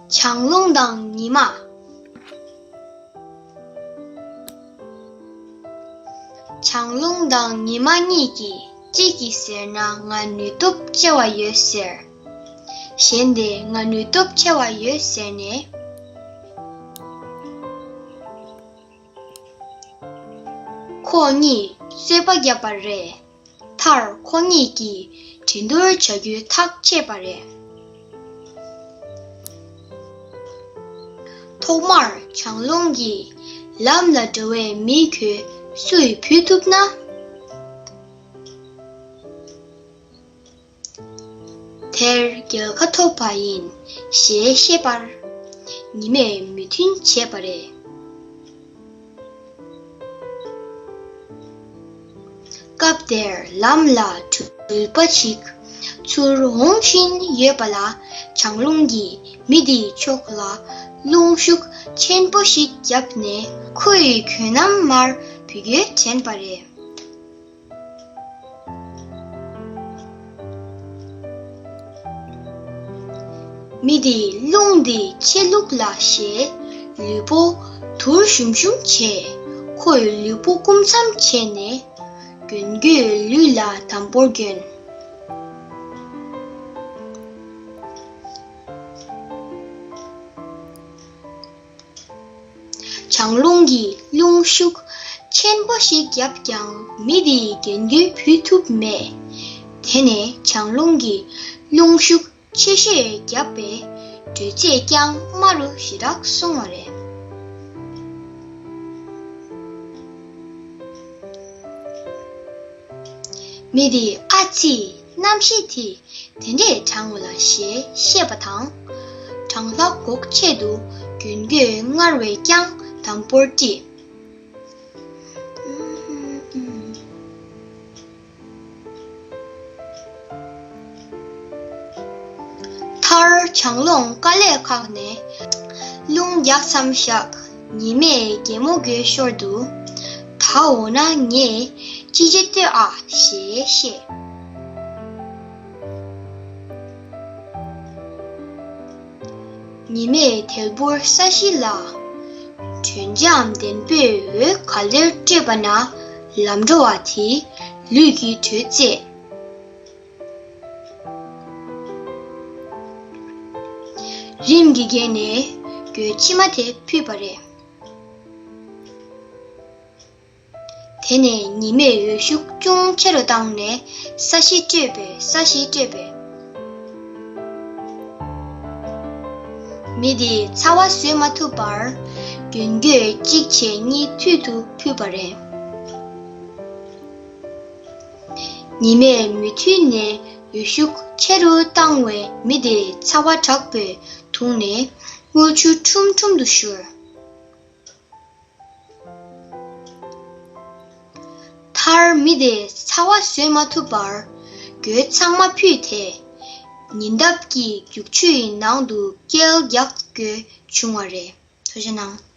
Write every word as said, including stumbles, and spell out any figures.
ལྗང་རླུང་དང་ཉི་མ། ལྗང་རླུང་དང་ཉི་མ་གཉིས་ཀྱིས་གཅིག་གིས་ཟེར་ན་ང་ནུས་སྟོབས་ཆེ་བ་ཡོད་ཟེར། གཞན་དེས་ང་ནུས་སྟོབས་ཆེ་བ་ཡོད་ཟེར་ནས། ཁོ་གཉིས་རྩོད་པ་བརྒྱབ་པ་རེད། མཐར་ཁོ་གཉིས་ཀྱིས་འགྲན་བསྡུར་བྱ་རྒྱུའི་ཐག་བཅད་པ་རེད། ཐོག་མར་ལྗང་རླུང་གིས་ལམ་ལ་འགྲོ་བའི་མི་ཁོས་སུས་བུད་ཐུབ་ན། དེར་རྒྱལ་ཁ་ཐོབ་པ་ཡིན་ཞེས་བཤད་པར། ཉི་མས་མོས་མཐུན་བྱས་པ་རེད། སྐབས་དེར་ལམ་ལ་གྲུ་པ་ཞིག་ཚུར་འོང་བཞིན་ཡོད་པ་ལ། ལྗང་རླུང་གིས་མི་དེའི་ཕྱོགས་ལ་རླུང་ཤུགས་ཆེན་པོ་ཞིག་བརྒྱབ་ནས། ཁོའི་གྱོན་ནམ་མར་བུད་རྒྱུ་དྲན་པ་རེད། མི་དེས་རླུང་དེ་ཆད་ལུགས་ལ་ཞེས་ལུས་པོ་དུར་ཞུམ་ཞུམ་བྱས། ཁོས་ལུས་པོ་སྐུམ་མཚམས་བྱས་ནས་གྱོན་གོས་ལུས་ལ་དམ་པོར་གྱོན། ལྗང་རླུང་གིས་རླུང་ཤུགས་ཆེན་པོ་ཞིག་བརྒྱབ་ཀྱང་མི་དེའི་གྱོན་གོས་བུད་ཐུབ་མེད། དེ་ནས་ལྗང་རླུང་གིས་རླུང་ཤུགས་ཆེ་ཤོས་བརྒྱབ་པས་དྲོད་ཚད་ཀྱང་དམའ་རུ་ཞེ་དྲག་སོང་བ་རེད། མི་དེས་ཨ་ཙི། གནམ་གཤིས་དེ་དེ་འདྲས་གྲང་ལ་ཞེས་བཤད་པ་དང་། གྲང་ལྷགས་འགོག་ཆེད་དུ་གྱོན་གོས་སྔར་བས་ཀྱང་དམ་པོར་དཀྲིས། མཐར་ལྗང་རླུང་དཀའ་ལས་ཁག་ནས་རླུང་རྒྱག་མཚམས་བཞག་ཉི་མས་གད་མོ་དགོད་ཞོར་དུ། ད་འོ་ན་ངས་ཅི་བྱེད་ལྟོས་ཨ་ཞེས་བཤད། ཉི་མས་དལ་བུར་ས་གཞི་ལ་དྲོད་འཇམ་ལྡན་པའི་འོད་ག་ལེར་སྤྲད་པ་ན། ལམ་འགྲོ་བ་དེའི་ལུས་ཀྱི་དྲོད་ཚད་རིམ་གྱིས་རྒྱས་ནས་གོས་ཕྱི་མ་དེ་ཕུད་པ་རེད། དེ་ནས་ཉི་མས་འོད་ཤུགས་ཅུང་ཆེ་རུ་བཏང་ནས་ས་གཞི་སྤྲོད་པས། ས་གཞི་སྤྲོད་པས། མི་དེས་ཚ་བ་བཟོད་མ་ཐུབ་པར་གྱོན་གོས་གཅིག་བྱས་གཉིས་མཐུད་དུ་ཕུད་པ་རེད། ཉི་མས་མུ་མཐུད་ནས་འོད་ཤུགས་ཆེ་རུ་བཏང་བས་མི་དེའི་ཚ་བ་དྲག་པོས་གདུངས་ནས་རྔུལ་ཆུ་ཁྲུམ་ཁྲུམ་དུ་བཞུར། མཐར་མི་དེས་ཚ་བ་བཟོད་མ་ཐུབ་པར་གོས་ཚང་མ་ཕུད་དེ། ཉེ་འདབས་ཀྱི་རྒྱུག་ཆུའི་ནང་དུ་བསྐྱལ་རྒྱག་དགོས་བྱུང་བ་རེད། ཐུགས་རྗེ་གནང་།